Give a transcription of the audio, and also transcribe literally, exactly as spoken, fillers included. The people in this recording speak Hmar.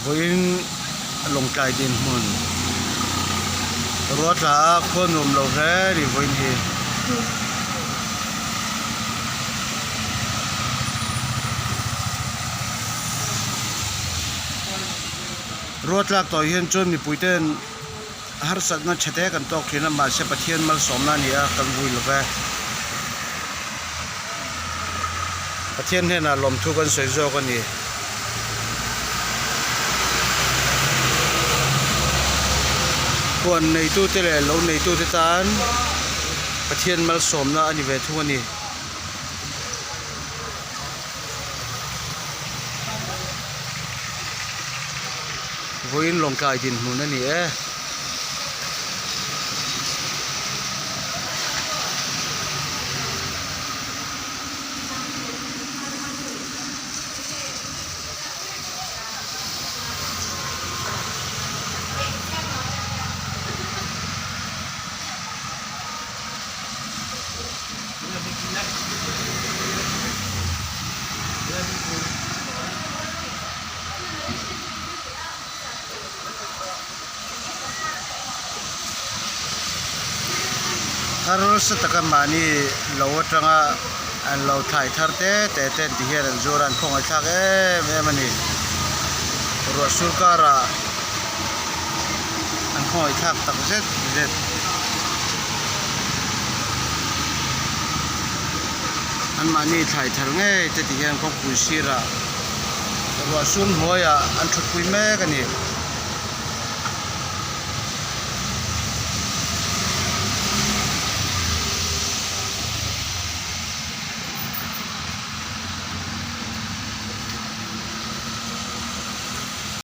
Vawiin Lawngtlai dinhmun ruatla a khuo nuom lo hle ni vawiin hi. Ruatlak tawi hian chuan mipuiten harsatna ṭha te kan tawk ṭhin a, mahse Pathian malsawmna a ni a, kan vui lo ve. Pathian hnenah lawmthu kan sawi zawk a ni. Huan neitute leh lo neitute tan Pathian malsawmna a ni ve thung a ni. Vawiin Lawngtlai dinhmun a ni e. Harsa taka mahni lo aṭanga an lo thlai thar te te te ti hian an zuar a, an khawngaihthlak em em a ni. Ruah sur karah an khawngaihthlak tak zet zet. An mahni thlai thar ngei te ti hian kawngpui sirah ruah sur hnuaiah an ṭhutpui mek a ni.